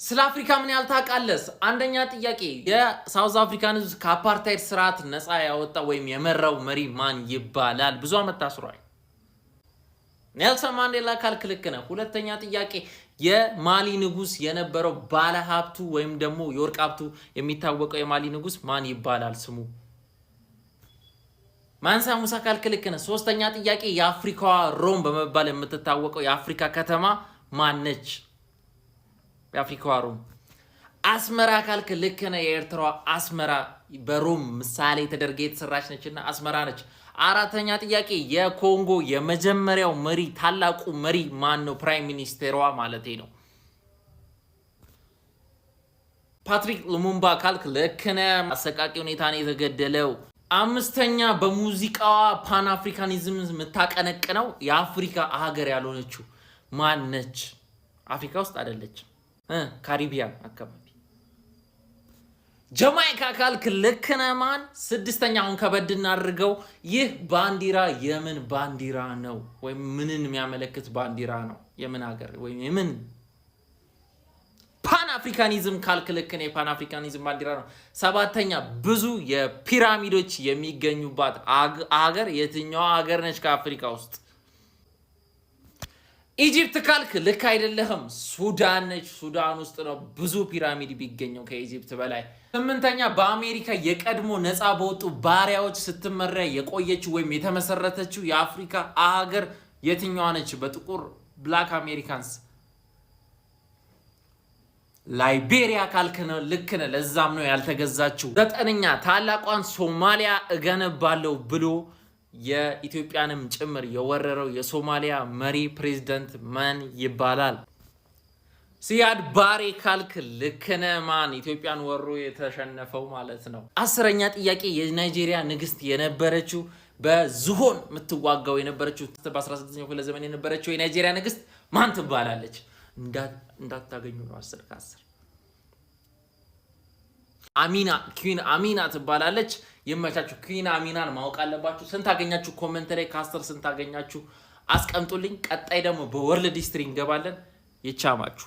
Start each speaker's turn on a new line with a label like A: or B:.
A: ስለ አፍሪካ ምን ያህል ታውቃለህ? አንደኛ ጥያቄ፣ የ South African ህዝብ ከአፓርታይድ ስርዓት ነፃ ያወጣ ወይም የመራው መሪ ማን ይባላል? ብዙ ዓመት ታስሯል። ኔልሰን ማንዴላ ካልክ ልክ ነህ። ሁለተኛ ጥያቄ፣ የማሊ ንጉስ የነበረው ባለሀብቱ ወይም ደግሞ የወርቅ ሀብቱ የሚታወቀው የማሊ ንጉስ ማን ይባላል ስሙ? ማንሳ ሙሳ ካልክ ልክ ነህ። ሶስተኛ ጥያቄ፣ የአፍሪካዋ ሮም በመባል የምትታወቀው የአፍሪካ ከተማ ማን ነች? የአፍሪካዋ ሮም። አስመራ ካልክ ልክ ነህ። የኤርትራዋ አስመራ በሮም ምሳሌ ተደርጋ የተሰራች ነችና አስመራ ነች። አራተኛ ጥያቄ፣ የኮንጎ የመጀመሪያው መሪ፣ ታላቁ መሪ ማን ነው? Prime minister ሯ ማለት ነው። ፓትሪክ ሉሙምባ ካልክ ልክ ነህ። አሰቃቂ ሁኔታ ነው የተገደለው። አምስተኛ፣ በሙዚቃዋ ፓን አፍሪካኒዝም የምታቀነቅነው የአፍሪካ ሀገር ያልሆነችው ማን ነች? አፍሪካ ውስጥ አይደለችም፣ ካሪቢያን አካባቢ። ጀማይካ ካልክ ልክ ነህ። ማን? ስድስተኛ፣ አሁን ከበድ እናድርገው። ይህ ባንዲራ የምን ባንዲራ ነው? ወይም ምንን የሚያመለክት ባንዲራ ነው? የምን ሀገር ወይም የምን? ፓን አፍሪካኒዝም ካልክ ልክ ነህ። የፓን አፍሪካኒዝም ባንዲራ ነው። ሰባተኛ፣ ብዙ የፒራሚዶች የሚገኙባት ሀገር የትኛዋ ሀገር ነች ከአፍሪካ ውስጥ? Egypt ካልክ ልክ አይደለህም። ሱዳን ነች። ሱዳን ውስጥ ነው ብዙ ፒራሚድ ቢገኘው ከ Egypt በላይ። ስምንተኛ፣ በአሜሪካ የቀድሞ ነፃ በወጡ ባሪያዎች ስትመራ የቆየችው ወይም የተመሰረተችው የአፍሪካ ሀገር የትኛዋ ነች? በጥቁር Black Americans። ላይቤሪያ ካልክ ነው ልክ ነህ። ለዛም ነው ያልተገዛችው። ዘጠነኛ፣ ታላቋን ሶማሊያ እገነባለሁ ብሎ የኢትዮጵያንም ጭምር የወረረው የሶማሊያ መሪ ፕሬዚደንት ማን ይባላል? ሲያድ ባሬ ካልክ ልክ ነህ። ማን? ኢትዮጵያን ወሮ የተሸነፈው ማለት ነው። 10ኛ ጥያቄ፣ የናይጄሪያ ንግስት የነበረችው፣ በዝሆን የምትዋጋው የነበረችው፣ በ16ኛው ክፍለ ዘመን የነበረችው የናይጄሪያ ንግስት ማን ትባላለች? እንዳታገኙ ነው። 10 ከ10። አሚና፣ Queen አሚና ትባላለች። ይመቻችሁ። Queen አሚናን ማወቅ አለባችሁ። ስንት አገኛችሁ? Comment ላይ ከ10 ስንት አገኛችሁ አስቀምጡልኝ። ቀጣይ ደግሞ በ world history እንገባለን። ይቻማችሁ።